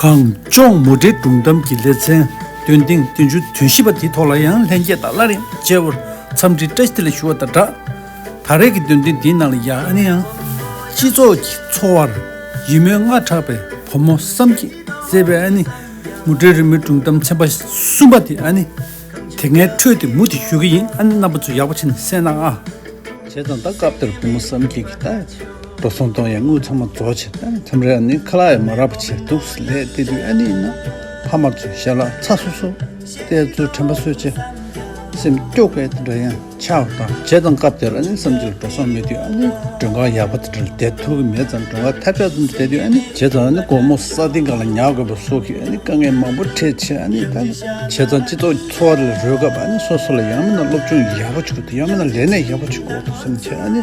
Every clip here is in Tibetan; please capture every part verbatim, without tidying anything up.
གངས་ལྗོངས་མུ་འབྲེལ་སྒྲུང་གཏམ་གྱི་ལེ་ཚན་འདོན་ཐེངས་བདུན་ཅུ་དོན་བཞི་པ་དེའི་ཐོག་ལ་ཡང་ལྷན་རྒྱས་དང་སླར་ཡང་མཇལ་བར་འཚམས་འདྲི་བཀྲ་ཤིས་བདེ་ལེགས་ཞུ་བ་དང་སྦྲགས། ད་རེས་ཀྱི་འདོན་ཐེངས་འདིའི་ནང་ལ་ཡང་ཨ་ནི་ཡང་སྤྱི་ཚོགས་ཀྱི་འཚོ་བར་ཡིད་སྨོན་མངའ་གྲགས་པའི་བུ་མོ་བསམ་སྐྱིད་ཟེར་བའི་ཨ་ནི་མུ་འབྲེལ་རི་མོའི་སྒྲུང་གཏམ་ཚན་པ་གསུམ་པ་དེ་ཨ་ནི་དེ་སྔའི་འཕྲོས་དེ་མུ་མཐུད་ཞུ་གི་ཡིན། ཨ་ནི་རྣམ་པ་ཚོ་ཡག་པོ་བྱས་ནས་གསན་གནང་ཨ། བྱས་ཙང་ད་སྐབས་དེར་བུ་མོ་བསམ་སྐྱིད་ཀྱིས་ད་འགྲོ་སོང་གཏོང་ཡ་དངུལ་ཚང་མ་རྫོགས་བྱས། ད་མཚམས་རེ་ཨ་ནི་ཁ་ལག་ཡང་མ་རག་པ་བྱས་འདུག་ལས་དེ་དུས་ཨ་ནི་ཡིན་ན་ཕ་མ་ཚོ་ཞལ་ལག་ཚ་སོ་སོ་དེ་ཚོ་དྲན་པ་གསོས་བྱས་སེམས་སྐྱོ་སྐད་དེ་འདྲ་ཡང་ཆགས་པ་དང་། བྱས་ཙང་སྐབས་དེར་ཨ་ནི་བསམ་སྐྱིད་ལ་འགྲོ་སོང་མེད་དུས་ཨ་ནི་མགྲོན་ཁང་ཡག་པོ་དེ་འདྲ་ལ་བསྡད་ཐུབ་ཀྱི་མེད་ཙང་། མགྲོན་ཁང་ཐབས་ཆག་ཙམ་དུ་བསྡད་དུས་ཨ་ནི་བྱས་ཙང་ཨ་ནི་སྒོར་མོ་ས་སྟེང་སྒང་ལ་ཉལ་དགོས་པ་སོགས་ཀྱི་ཨ་ནི་དཀའ་ངལ་མང་པོ་འཕྲད་བྱས། ཨ་ནི་ད་བྱས་ཙང་སྤྱི་ཚོགས་འཚོ་བ་ལ་རོལ་སྐབས་ཨ་ནི་སོ་སོ་ལ་ཡང་མིན་ན་སློབ་སྦྱོང་ཡག་པོ་བྱེད་དགོས་འདུག་ཡང་མིན་ན་ལས་གནས་ཡག་པོ་བྱེད་དགོས་འདུག་བསམ་བྱས། ཨ་ནི་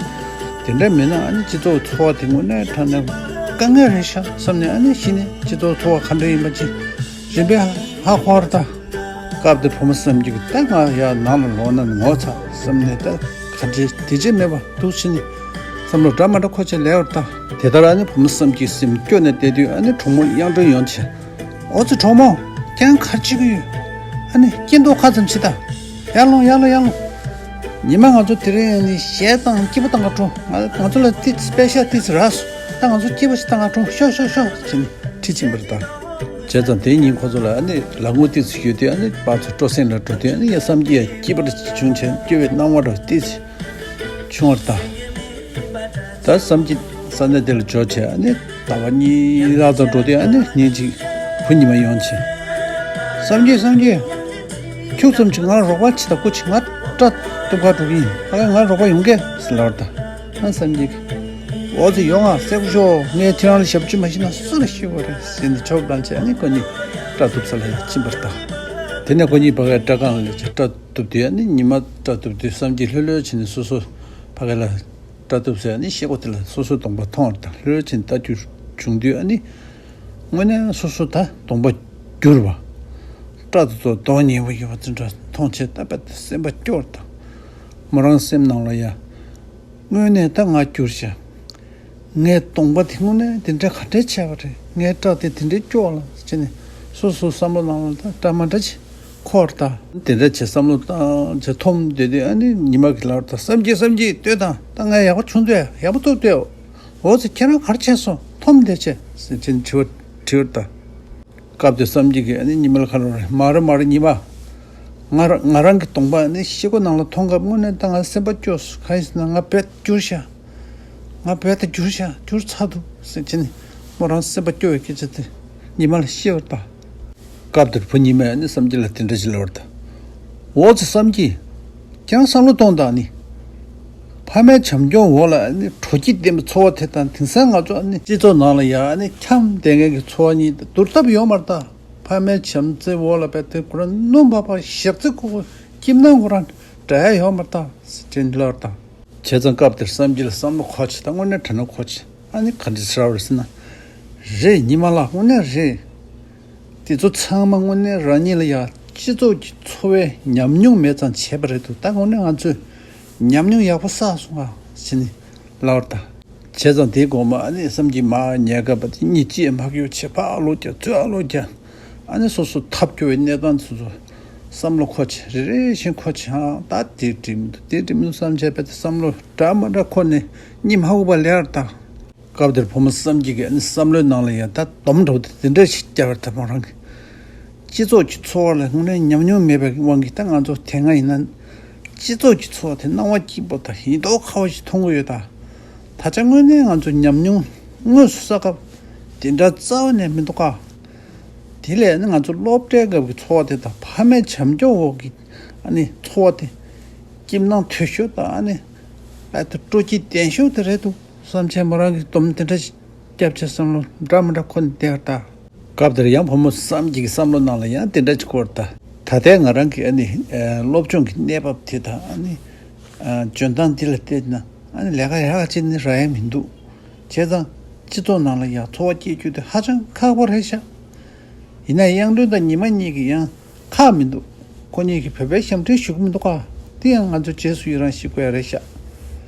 དེ་འདྲ་མིན་ན་ཨ་ནི་སྤྱི་ཚོགས་འཚོ་བ་དེ་དངོས་གནས་དྲང་གནས་དཀའ་ངལ་རེད་ཤག་བསམ་ནས། ཨ་ནི་གཞི་ནས་སྤྱི་ཚོགས་འཚོ་བ་ག་འདྲ་ཡིན་པ་ཅིག་རིམ་པས་ཧ་གོ་བ་རེད་ད། སྐབས་དེར་བུ་མོ་བསམ་སྐྱིད་ཀྱིས་ད་ང་ཡར་ནང་ལ་ལོག་ན་ངོ་ཚ་བསམ་ནས། ད་ག་འདྲའི་བདེ་སྐྱིད་མེད་པ་འདུག་བྱས་ནས་བསམ་བློ་འདྲ་མི་འདྲ་འཁོར་བྱས་ལབ་པ་རེད་ད། དེ་ལྟར་ཨ་ནི་བུ་མོ་བསམ་སྐྱིད་སེམས་སྐྱོ་ནས་བསྡད་དུས་ཨ་ནི་གྲོགས་མོ་དབྱངས་སྒྲོན་ཡོང་བྱས། ཨོ་ཙི་གྲོགས་མོ། ཁྱེད་རང་ག་རེ་བྱེད་ཀྱི་ཡོད། ཨ་ནི་སྐྱིད་མདོག་ཁ་ཙམ་བྱེད་དང་། ཡར་ལོངས་ཡར་ལོངས་ཡར་ལོངས། ཉི་མ་ང་ཚོ་དེ་རིང་ནི་གཞས་བཏང་སྐྱིད་པོ་བཏང་ག་འགྲོ། ང་ང་ཚོ་ལ་ཏིས་པེ་ཤ་ཏིས་རག་སོང་། ད་ང་ཚོ་སྐྱིད་པོ་ཞིག་བཏང་ག་འགྲོ། ཤོག་ཤོག་ཤོག་ཟེར་ནས་ཁྲིད་ཕྱིན་པ་རེད་ད། བྱས་ཙང་དེའི་ཉིན་ཁོ་ཚོ་ལ་ཨ་ནི་ལ་དངུལ་ཏིས་ཞུས་དུས་ཨ་ནི་པཱ་ཚོ་སྤྲོ་གསེང་ལ་འགྲོ་དུས་ཨ་ནི་ཡ་བསམ་སྐྱིད་ཡ་སྐྱིད་པ་བྱུང་བྱས་སྐྱོ་བའི་སྣང་བ་འདྲ་ཏིས་བྱུང་བ་རེད་ད། ད་བསམ་སྐྱིད་ས་གནས་དེ་ལ་འབྱོར་བྱས་ཨ་ནི་ཟླ་བ་གཉིས་ལྷག་ཙམ་འགྲོ་དུས་ཨ་ནི་ཉིན་གཅིག་བུ་ཉི་མ་ཡོང་བྱས། བསམ་སྐྱིད་བསམ་སྐྱིད། ཁྱུག་ཙམ་ཅིག་ང་ལ་རོགས་པ་བྱེད་དང་། སྐུ་མཁྱེན། ང་སྐྲ་གཏུབ་ག་འགྲོ་གི་ཡིན། ཨ་ཁ་ང་རོགས་པ་ཡོང་གས་ཟེར་ལབ་པ་རེད་ད། ཨ་བསམ་སྐྱིད་ཀྱིས་ཨོ་ཙི་ཡོང་ང་སེ་གོ་ཤོག་ངས་ཁྱེད་རང་ལ་ཞབས་ཕྱི་མ་བྱས་ན་སུ་ལ་བྱེད་དགོས་རེད་ཟེར་ནས་ཆོབ་བླངས་བྱས་ཨ་ནི་ཁོ་གཉིས་སྐྲ་གཏུབ་ས་ལ་ཡར་ཕྱིན་པ་རེད་ད། དེ་ནས་ཁོ་གཉིས་ཕ་གིར་སྐྲ་ཁང་ལ་སླེབས་བྱས་སྐྲ་གཏུབ་དུས་ཨ་ནི་ཉི་མ་སྐྲ་གཏུབ་དུས་བསམ་སྐྱིད་ལྷོད་ལྷོད་བྱས་ནས་སོ་སོ་ཕ་གི་ལ་སྐྲ་གཏུབ་སའི་ཨ་ནི་ཤེལ་སྒོ་དེ་ལ་སོ་སོའི་གདོང་པ་མཐོང་བ་དང་ལྷོད་ལྷོད་བྱས་ནས་ལྟ་རྒྱུ་བྱུང་དུས་ཨ་ནི་དངོས་གནས་སོ་སོ་ད་གདོང་པ་འགྱུར་བ། སྐྲ་དེ་ཚོ་མདོག་ཉེས་པོ་ཡོད་པ་དེ་འདྲ་མཐོང་བྱས་ད་རྦད་དེ་སེམས་པ་སྐྱོ་བ་དང་། མོ་རང་སེམས་ནང་ལ་ཡ། དངོས་གནས་ད་ང་འགྱུར་ཤག་ངའི་གདོང་པ་དེ་དངོས་གནས་དེ་འདྲ་ག་འདྲས་བྱས་པ་རེད། ངའི་སྐྲ་དེ་དེ་འདྲས་སྐྱོ་བ་ལ་བྱས་ནས་སོ་སོའི་བསམ་བློ་ནང་ལ་ད་འདྲ་མ་འདྲ་ཅིག་འཁོར་ད། དེ་འདྲ་བྱས་བསམ་བློ་བཏང་བྱས་འཐོམ་བསྡད་དུས་ཨ་ནི་ཉི་མ་གིས་ལབ་པ་རེད་ད། བསམ་སྐྱིད་བསམ་སྐྱིད་ལྟོས་དང་། ད་ང་ཡག་པོ་བྱུང་འདུག་ཡག་པོ་འདུག་ལྟོས། འོ་ཙི་ཁྱེད་རང་ག་རེ་བྱས་སོང་། འཐོམ་བསྡད་བྱས་ཟེར་བྱས་ནས་དྲི་བ་དྲིས་པ་རེད་ད། སྐབས་དེར་བསམ་སྐྱིད་ཀྱིས་ཨ་ནི་ཉི་མ་ལ་ཁ་ལོ་རེ་མ་རེད་མ་རེད་ཉི་མ། ང་ར་ང་རང་གི་གདོང་པ་ཨ་ནི་ཤེལ་སྒོ་ནང་ལ་མཐོང་སྐབས་དངོས་གནས་ད་ང་སེམས་པ་སྐྱོ་སོང་། གང་ཡིན་ཟེར་ན་ང་རྦད་འགྱུར་ཤག་ང་རྦད་དེ་འགྱུར་ཤག་འགྱུར་ཚར་འདུག་ཟེར་བྱས་ནས་མོ་རང་སེམས་པ་སྐྱོ་བའི་སྐད་ཆ་དེ་ཉི་མ་ལ་བཤད་པ་རེད་ད། སྐབས་དེར་བུ་ཉི་མས་ཨ་ནི་བསམ་སྐྱིད་ལ་དེ་འདྲ་ཞིག་ལབ་པ་རེད་ད། འོ་ཙི་བསམ་སྐྱིད། ཁྱེད་རང་བསམ་བློ་གཏོང་དང་ནི། ཕ་མའི་བྱམས་སྐྱོང་འོག་ལ་ཨ་ནི་དྲོ་སྐྱིད་ལྡན་པའི་འཚོ་བ་དེ་དང་དེང་སང་ང་ཚོ་ཨ་ནི་སྤྱི་ཚོགས་ནང་ལ་ཡ་ཨ་ནི་འཁྱམས་བསྡད་མཁན་གྱི་འཚོ་བ་གཉིས་དེ་བསྡུར་ཐབས་ཡོད་མ་རེད་ད། ཕ་མའི་བྱམས་བརྩེའི་འོག་ལ་རྦད་དེ་ཁོ་རང་སྣུམ་བག་ཕ་ཞག་ཚི་ཁུག་ཁུག་ཁྱིམ་ནང་ཁོ་རང་འདྲ་ཡ་ཡོད་མ་རེད་ད་ཟེར་དྲན་ལབ་རེད་ད། བྱས་ཙང་སྐབས་དེར་བསམ་སྐྱིད་ལ་བསམ་བློ་འཁོར་བྱས་ད་དངོས་གནས་དྲན་ན་འཁོར་བྱས་ཨ་ནི་ག་འདྲ་ཟེར་བ་རེད་ཟེར་ན། རེད་ཉི་མ་ལགས་དངོས་གནས་རེད། དེ་ཚོ་ཚང་མ་དངོས་གནས་རང་ཉིད་ལ་ཡ་སྤྱི་ཚོགས་ཀྱི་འཚོ་བའི་ཉམས་མྱོང་མེད་ཙང་བྱས་པ་རེད་འདུག་ད་དངོས་གནས་ང་ཚོས་ཉམས་མྱོང་ཡག་པོ་བསགས་སོང་ང་ཟེར་ནས་ལབ་པ་རེད་ད། བྱས་ཙང་དེའི་དགོང་མོ་ཨ་ནི་བསམ་སྐྱིད་མར་ཉལ་སྐབས་དེ་གཉིད་ཅིག་མ་ཁུག་བྱས་ཕར་ལོག་རྒྱག་ཚུར་ལོག་རྒྱག་ཨ་ནི་སོ་སོ་ཐབས་སྐྱོ་བའི་གནས་སྟངས་དེ་ཚོ་བསམ་བློ་འཁོར་བྱས་རེ་རེ་བཞིན་འཁོར་བྱས་ཨང་ད་དེ་འགྲིག་མི་འདུག་དེ་འགྲིག་མི་འདུག་བསམ་བྱས་རྦད་དེ་བསམ་བློ་འདྲ་མི་འདྲ་འཁོར་ནས་གཉིད་མ་ཁུག་པ་ལབ་པ་རེད་ད། སྐབས་དེར་བུ་མོ་བསམ་སྐྱིད་ཀྱིས་ཨ་ནི་བསམ་བློའི་ནང་ལ་ཡང་ད་སྡོམ་འདྲ་བོ་དེ་དེ་འདྲ་ཞིག་བརྒྱབ་པ་རེད་ད་མོ་རང་གིས། སྤྱི་ཚོགས་ཀྱི་འཚོ་བ་ལ་དངོས་གནས་ཉམས་མྱོང་མེད་པའི་དབང་གིས་ད་ང་ཚོ་དེ་སྔ་ཡིན་ན་སྤྱི་ཚོགས་ཀྱི་འཚོ་བ་དེ་སྣང་བ་སྐྱིད་པོ་དང་ཡིན་མདོག་ཁ་པོ་ཞིག་མཐོང་གི་ཡོད་ད། ད་ཆ་དངོས་གནས་ང་ཚོ་ཉམས་མྱོང་དངོས་སུ་བསགས་སྐབས་དེ་འདྲ་རྩ་བ་ནས་མི་འདུག་ག་དེ་ལས་ཨ་ནི་ང་ཚོ་སློབ་གྲྭའི་སྐབས་ཀྱི་འཚོ་བ་དེ་དང་ཕ་མའི་བྱམས་སྐྱོང་འོག་གི་ཨ་ནི་འཚོ་བ་དེ་སྐྱིད་སྣང་དོད་ཤོས་དང་ཨ་ནི་ཨ་ད་སྤྲོ་སྐྱིད་ལྡན་ཤོས་དེ་རེད་འདུག་བསམ་བྱས་མོ་རང་གིས་སྡོམ་དེ་འདྲ་ཞིག་སྐྱབས་ཆེ་བསམ་བློ་འདྲ་མི་འདྲ་འཁོར་ནས་བསྡད་པ་རེད་ད། སྐབས་དེར་ཡང་བུ་མོ་བསམ་སྐྱིད་ཀྱི་བསམ་བློ་ནང་ལ་ཡང་དེ་འདྲ་ཅིག་འཁོར་ད། ད་ལྟའི་ང་རང་གི་ཨ་ནི་ཨ་སློབ་སྦྱོང་གི་གནས་བབ་དེ་དང་ཨ་ནི་ཨ་འཇོན་ཐང་འདི་ལ་བལྟས་ན་ཨ་ནི་ལས་ཀ་ཡག་ཅིག་ནི་རག་ཡ་མི་འདུག་བྱས་ཙང་སྤྱི་ཚོགས་ནང་ལ་ཡང་འཚོ་བ་སྐྱེལ་རྒྱུ་དེ་ཧ་ཅང་ཁག་པོ་རེད་ཤག་ཡིན་ན་དབྱངས་སྒྲོན་དང་ཉི་མ་གཉིས་ཀྱིས་ཡང་ཁག་མི་འདུག་ཁོ་གཉིས་ཀྱིས་བོད་པའི་ཞབས་འདྲེན་ཞུ་གི་མི་འདུག་ག་དེ་ཡང་ང་ཚོ་རྗེས་སུ་ཡི་རང་ཞུ་དགོས་ཡ་རེད་ཤག་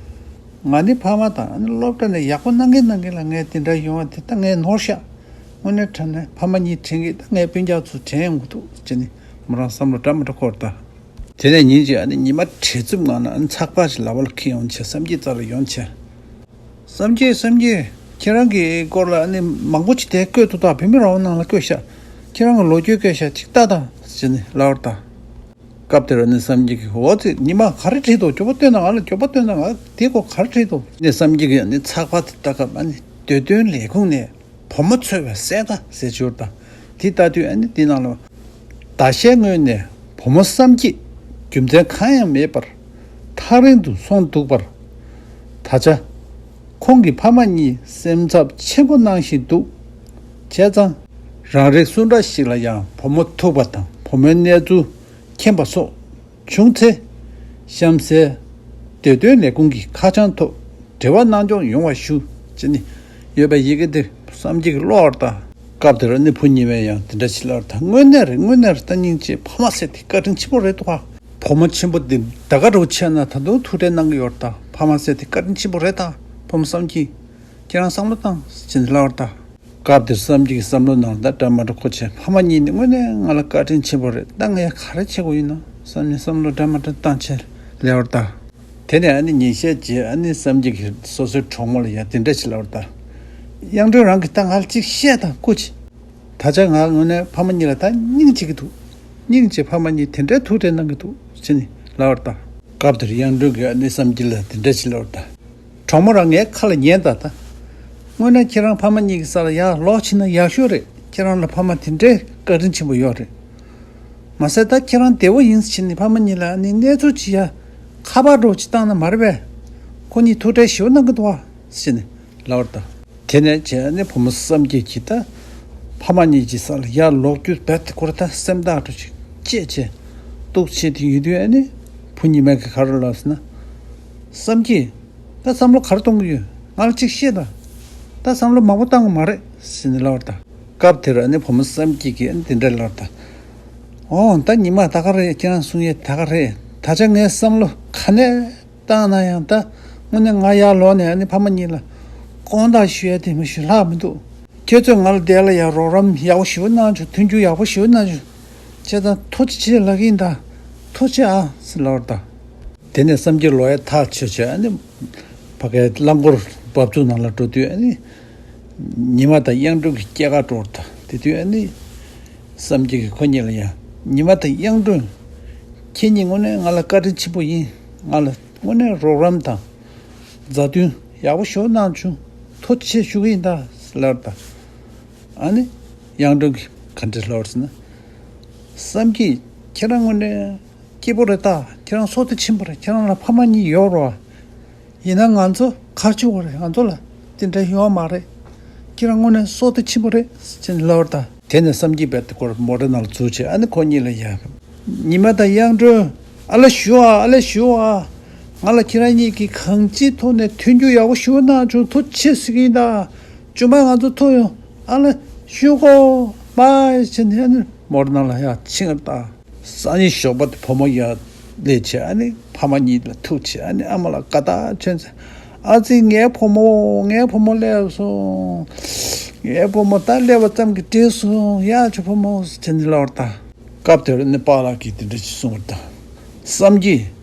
ང་ནི་ཕ་མ་དང་ཨ་ནི་སློབ་གྲྭ་ནས་ཡག་པོ་གནང་གིན་གནང་གིན་ལ་ངས་དེ་འདྲ་ཡོང་བ་དེ་ད་ངས་ནོར་ཤག་དངོས་གནས་དྲང་གནས་ཕ་མ་གཉིས་དྲན་གི། ད་ངའི་སྤུན་ཀྱག་ཚོ་དྲན་ཡོང་གི་འདུག་ཟེར་ནས་མོ་རང་བསམ་བློ་འདྲ་མི་འདྲ་འཁོར་ད། དེ་ནས་ཉིན་གཅིག་ཨ་ནི་ཉི་མ་བྲེལ་འཚུབ་ངང་ནས་ཨ་ནི་ཚགས་པར་ཞིག་ལག་པ་ལ་འཁྱེར་ཡོང་བྱས་བསམ་སྐྱིད་རྩ་ལ་ཡོང་བྱས། བསམ་སྐྱིད། བསམ་སྐྱིད། ཁྱེད་རང་གི་སྐོར་ལ་ཨ་ནི་མང་པོ་ཅིག་དེ་བཀོད་འདུག་ད། བོད་མི་རང་དབང་ནང་ལ་བཀོད་ཤག་ཁྱེད་རང་གི་ལོ་རྒྱུས་བཀོད་ཤག་ཅིག་ལྟ་དང་ཟེར་ནས་ལབ་པ་རེད་ད། སྐབས་དེར་ཨ་ནི་བསམ་སྐྱིད་ཀྱིས། འོ་ཙི། ཉི་མ་ག་རེ་བྲིས་འདུག་མགྱོགས་པོ་སྟོན་དང་། ང་ལ་མགྱོགས་པོ་སྟོན་དང་། ང་དེའི་སྐོར་ག་རེ་བྲིས་འདུག་ཨ་ནི་བསམ་སྐྱིད་ཀྱིས་ཨ་ནི་ཚགས་པར་དེ་ལྟ་སྐབས། ཨ་ནི་བདེ་དོན་ལས་ཁུངས་ནས་བུ་མོ་འཚོལ་བའི་གསལ་བརྡ་ཟེར་བྱས་ཡོད་ད། དེ་ལྟ་དུས་ཨ་ནི་དེ་ནང་ལ། ཟླ་ཤས་སྔོན་ནས་བུ་མོ་བསམ་སྐྱིད་རྒྱུ་མཚན་གང་ཡང་མེད་པར་ཐག་རིང་དུ་སོང་འདུག་པར། ད་ཆ་ཁོང་གི་ཕ་མ་གཉིས་སེམས་འཚབ་ཆེན་པོ་གནང་བཞིན་འདུག་བྱས་ཙང་། རང་རེ་སུ་འདྲ་ཞིག་ལ་ཡང་བུ་མོ་ཐུག་པ་དང་བུ་མོའི་གནས་ཚུལ་མཁྱེན་པ་སོགས་བྱུང་ཚེ། གཤམ་གསལ་བདེ་དོན་ལས་ཁུངས་ཀྱི་ཁ་བྱང་ཐོག་འབྲེལ་བ་གནང་སྐྱོང་ཡོང་བ་ཞུ། ཅེས་ནི་ཡོད་པའི་ཡི་གེ་དེ་བསམ་སྐྱིད་ཀྱིས་ཀློག་པར་གདའ། སྐབས་དེར་ནི་བུ་ཉི་མས་ཡང་དེ་འདྲ་ཞིག་ལབ་པར་གདའ། དངོས་གནས་རེད། དངོས་གནས་རེད། ད་སྙིང་རྗེ། ཕ་མ་ཟེར་དེ་བཀའ་དྲིན་ཆེན་པོ་རེད་འདུག་ག་བུ་མོ་ཆེན་པོ་འདི་ད་ག་འདྲ་བོ་བྱས་ན་ད་དུང་ཐུགས་ཁྲལ་གནང་གི་ཡོད་རེད་ད། ཕ་མ་ཟེར་དེ་བཀའ་དྲིན་ཆེན་པོ་རེད་ད། བུ་མོ་བསམ་སྐྱིད། ཁྱེད་རང་བསམ་བློ་བཏང་ཟེར་ནས་ལབ་པར་གདའ། སྐབས་དེར་བསམ་སྐྱིད་ཀྱི་བསམ་བློ་ནང་ལ་ད་འདྲ་མི་འདྲ་འཁོར་བྱས། ཕ་མ་གཉིས་ནི་དངོས་གནས་ང་ལ་བཀའ་དྲིན་ཆེན་པོ་རེད། ད་ངས་ག་རེ་བྱེད་དགོས་ཡིན་ནམ་བསམ་ནས་བསམ་བློ་འདྲ་མི་འདྲ་བཏང་བྱས་ལབ་པར་གདའ། དེ་ནས་ཨ་ནི་ཉིན་ཤས་རྗེས་ཨ་ནི་བསམ་སྐྱིད་ཀྱིས་སོ་སོའི་གྲོགས་མོ་ལ་ཡང་དེ་འདྲ་ཞིག་ལབ་པར་གདའ། དབྱངས་སྒྲོན། རང་གིས་ད་ང་ལ་ཅིག་བཤད་དང་སྐུ་མཁྱེན། ད་ཆ་ང་དངོས་གནས་ཕ་མ་གཉིས་ལ་ད་སྙིང་རྗེ་གི་འདུག་སྙིང་རྗེ། ཕ་མ་གཉིས་དེ་འདྲའི་ཐུགས་ཁྲལ་གནང་གི་འདུག་ཟེར་ནས་ལབ་པར་གདའ། སྐབས་དེར་དབྱངས་སྒྲོན་གྱིས་ཨ་ནི་བསམ་སྐྱིད་ལ་དེ་འདྲ་ཞིག་ལབ་པར་གདའ། གྲོགས་མོ། རང་ངའི་ཁ་ལ་ཉན་དང་། ད་དངོས་གནས་ཁྱེད་རང་ཕ་མ་གཉིས་ཀྱི་ས་ལ་ཡར་ལོག་ཕྱིན་ན་ཡག་ཤོས་རེད། ཁྱེད་རང་ལ་ཕ་མ་དེ་འདྲའི་བཀའ་དྲིན་ཆེན་པོ་ཡོད་རེད། མ་ཟད་ད་ཁྱེད་རང་བདེ་བོ་ཡིན་ཟེར་ནས་ཕ་མ་གཉིས་ལ་ཨ་ནི་གནས་ཚུལ་ཅིག་ཡ་ཁ་པར་འདྲ་བོ་ཅིག་བཏང་ན་མ་རེད་པས། ཁོ་གཉིས་ཐུགས་ཁྲལ་ཞེ་པོ་གནང་གི་འདུག་བ་ཟེར་ནས་ལབ་པར་གདའ། དེ་ནས་བྱས་ནས་བུ་མོ་བསམ་སྐྱིད་ཀྱིས་ད་ཕ་མ་གཉིས་ཀྱི་ས་ལ་ཡར་ལོག་རྒྱུ་རྦད་དེ་ཁོ་རང་ད་སེམས་ཐག་འགྲོ་ཅིག་བཅད་བྱས་འདུག་བྱས་དེ་ཡོད་དུས། ཨ་ནི་བུ་ཉི་མ་གིས་ག་རེ་ལབ་ཟེར་ན། བསམ་སྐྱིད། ད་བསམ་བློ་ག་རེ་གཏོང་གི་ཡོད། ང་ལ་ཅིག་བཤད་དང་། ད་བསམ་བློ་མང་པོ་བཏང་གི་མ་རེད་ཟེར་ནས་ལབ་པར་གདའ། སྐབས་དེར་ཨ་ནི་བུ་མོ་བསམ་སྐྱིད་ཀྱིས་ཨ་ནི་དེ་འདྲ་ལབ་པར་གདའ། འོ་ད་ཉི་མ། ད་ག་རེ་ཁྱེད་རང་གསུང་ཡས་ད་ག་རེ། ད་ཆ་ངས་བསམ་བློ་ག་ནས་བཏང་ན་ཡང་། ད་དངོས་གནས་ང་ཡར་ལོག་ནས་ཨ་ནི་ཕ་མ་གཉིས་ལ་དགོངས་དག་ཞུ་ཡས་དེ་མི་ཞུ་ལྷག་མི་འདུག་ཁྱེད་ཚོས་ང་ལ་དེ་ལ་ཡང་རོགས་རམ་ཡག་པོ་ཞེ་པོ་གནང་བྱུང་། མཐུན་འགྱུར་ཡག་པོ་ཞེ་པོ་གནང་བྱུང་། བྱས་ཙང་ཐུགས་རྗེ་ཆེ་ལབ་ཀྱི་ཡིན་ད། ཐུགས་རྗེ་ཆེ་ཨ་ཟེར་ལབ་པར་གདའ། དེ་ནས་བསམ་སྐྱིད་ལོག་ཡས་ཐག་ཆོད་བྱས། ཨ་ནི་ཕ་གིའི་རླངས་འཁོར་འབབ་ཚུགས་ནང་ལ་འགྲོ་དུས། ཨ་ནི་ཉི་མ་དང་དབྱངས་སྒྲོན་གྱི་སྐྱེས་སྐར་འགྲོ་བར་གདའ། དེ་དུས་ཨ་ནི་བསམ་སྐྱིད་ཀྱིས་ཁོ་གཉིས་ལ་ཡང་། ཉི་མ་དང་དབྱངས་སྒྲོན། ཁྱེད་གཉིས་དངོས་གནས་ང་ལ་བཀའ་དྲིན་ཆེན་པོ་ཡིན། ང་ལ་དངོས་གནས་རོགས་རམ་དང་མཛའ་མཐུན་ཡག་པོ་ཞེ་པོ་གནང་བྱུང་། ཐུགས་རྗེ་ཆེ་ཞུ་གི་ཡིན་ད་ཟེར་ལབ་པར་གདའ། ཨ་ནི་དབྱངས་སྒྲོན་གྱིས་ག་འདྲ་ལབ་པ་རེད་ཟེར་ན། བསམ་སྐྱིད། ཁྱེད་རང་དངོས་གནས་སྐྱིད་པོ་རེད་ད། ཁྱེད་རང་བསོད་བདེ་ཆེན་པོ་རེད། ཁྱེད་རང་ལ་ཕ་མ་གཉིས་ཡོད་རེད་བ། ཡིན་ན་ང་ཚོ་ག་རེ་བྱེད་དགོས་རེད། ང་ཚོ་ལ་དེ་འདྲ་ཡོད་མ་རེད། ཁྱེད་རང་དངོས་གནས་བསོད་བདེ་ཆེན་པོ་རེད་ཟེར་ནས་ལབ་པར་གདའ། དེ་ནས་བསམ་སྐྱིད་རྦད་དེ་ཁོ་མོ་ཊ་ནང་ལ་འཛུལ་བྱས། ཨ་ནི་ཁོ་གཉིས་ལ་ཡ། ཉི་མ་དང་དབྱངས་སྒྲོན། ཨ་ལེ་ཞུ་ཨ། ཨ་ལེ་ཞུ་ཨ། ང་ལ་ཁྱེད་རང་གཉིས་ཀྱིས་གང་ཅིའི་ཐོག་ནས་མཐུན་འགྱུར་ཡག་པོ་ཞེ་པོ་གནང་བྱུང་། ཐུགས་རྗེ་ཆེ་ཟེར་གྱི་ཡིན་ད། རྗེས་མ་ང་ཚོ་ཐུག་ཡོང་། ཨ་ལེ་ཞུ་གོ། པཱའི་ཟེར་ནས་ཨ་ནི་མོ་ཊ་ནང་ལ་ཡར་ཕྱིན་པར་གདའ། སང་ཉིན་ཞོགས་པ་དེ་བུ་མོ་ཡར་སླེབས་བྱས། ཨ་ནི་ཕ་མ་གཉིས་ལ་ཐུག་བྱས། ཨ་ནི་ཨ་མ་ལ་དགའ་ཐག་ཆོད་བྱས། ཨ་ཙི། ངའི་བུ་མོ། ངའི་བུ་མོ་སླེབས་སོང་། ངའི་བུ་མོ་ད་སླེབས་པ་ཙམ་གྱིས་འགྲིག་སོང་། ཡག་བྱུང་བུ་མོ་ཟེར་ནས་ལབ་པར་གདའ། སྐབས་དེར་ནི་པཱ་ལགས་ཀྱིས་དེ་འདྲ་ཞིག་གསུངས་པར་གདའ། བསམ་སྐྱིད།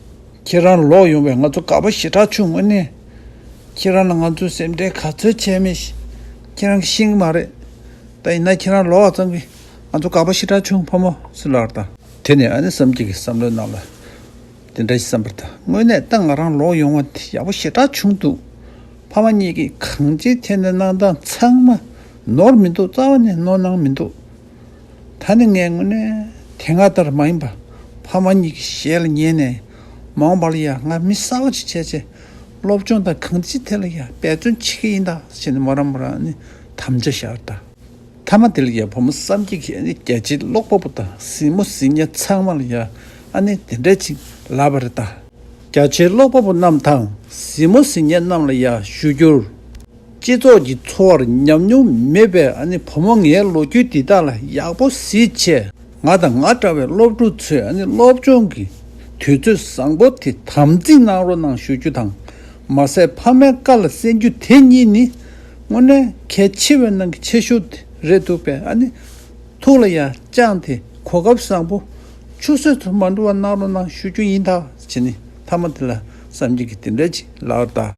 ཁྱེད་རང་ལོག་ཡོང་བས་ང་ཚོ་དགའ་པོ་ཞེ་དྲག་བྱུང་། དངོས་གནས་ཁྱེད་རང་ལ་ང་ཚོས་སེམས་ཁྲལ་ག་ཚོད་བྱས་མེད་ཤག་ཁྱེད་རང་གིས་ཤེས་ཀྱི་མ་རེད། ད་ཡིན་ན་ཁྱེད་རང་ལོག་པ་ཙམ་གྱིས་ང་ཚོ་དགའ་པོ་ཞེ་དྲག་བྱུང་བུ་མོ་ཟེར་ལབ་པར་གདའ། དེ་ནས་ཨ་ནི་བསམ་སྐྱིད་ཀྱི་བསམ་བློའི་ནང་ལ་དེ་འདྲ་ཞིག་བསམ་པར་གདའ། དངོས་གནས་ད་ང་རང་ལོག་ཡོང་བ་དེ་ཡག་པོ་ཞེ་དྲག་བྱུང་འདུག་ཕ་མ་གཉིས་ཀྱིས་གང་ཅིའི་ཐད་ནས་གནང་སྟངས་ཚང་མ་ནོར་མི་འདུག་རྩ་བ་ནས་ནོར་གནང་མི་འདུག་ད་ནི་ངས་དངོས་གནས་དེ་སྔ་ལྟར་མ་ཡིན་པ། ཕ་མ་གཉིས་ཀྱི་ཞལ་ལ་ཉན་ནས། མ་འོངས་པ་ལ་ཡ་ང་མི་གསར་པ་ཅིག་བྱས་བྱས། སློབ་སྦྱོང་དང་གང་ཅིའི་ཐད་ལ་ཡ་འབད་བརྩོན་བྱེད་ཀྱི་ཡིན་ད་ཟེར་ནས་མོ་རང་མོ་རང་ནི་དམ་བཅའ་བཞག་པར་གདའ། མཐའ་མ་དེ་ལ་ཡ་བུ་མོ་བསམ་སྐྱིད་ཀྱིས་ཨ་ནི་རྒྱ་ཆེའི་ཀློག་པ་པོ་དང་གཟིགས་མོ་གཟིགས་མཁན་ཚང་མ་ལ་ཡ་ཨ་ནི་དེ་འདྲ་ཅིག་ལབ་པ་རེད་གདའ། རྒྱ་ཆེའི་ཀློག་པ་པོ་རྣམས་དང་གཟིགས་མོ་གཟིགས་མཁན་རྣམས་ལ་ཡ་ཞུ་རྒྱུར། སྤྱི་ཚོགས་ཀྱི་འཚོ་བར་ཉམས་མྱོང་མེད་པའི་ཨ་ནི་བུ་མོ་ངའི་ལོ་རྒྱུས་འདི་དག་ལ་ཡག་པོ་གཟིགས་བྱས། ང་དང་ང་འདྲ་བའི་སློབ་ཕྲུག་ཚོས་ཨ་ནི་སློབ་སྦྱོང་གི་དུས་ཚོད་བཟང་པོ་དེ་དམ་འཛིན་གནང་རོགས་གནང་ཞུ་རྒྱུ་དང་། མ་ཟད་ཕ་མའི་བཀའ་ལ་གསན་རྒྱུ་དེ་གཉིས་ནི་དངོས་གནས་གལ་ཆེ་བའི་ནང་གི་ཆེ་ཤོས་དེ་ རེད་འདུག་པས། ཨ་ནི་ཐུགས་ལ་ཡང་བཅངས་ཏེ་གོ་སྐབས་བཟང་པོ་ཆུད་ཟོས་སུ་མ་འགྲོ་བ་གནང་རོགས་གནང་ཞུ་རྒྱུ་ཡིན། ད་བྱས་ནས་མཐའ་མ་དེ་ལ་བསམ་གྱིས་ཀྱིས་དེ་འདྲ་ཅིག་ལབ་པ་རེད་ད།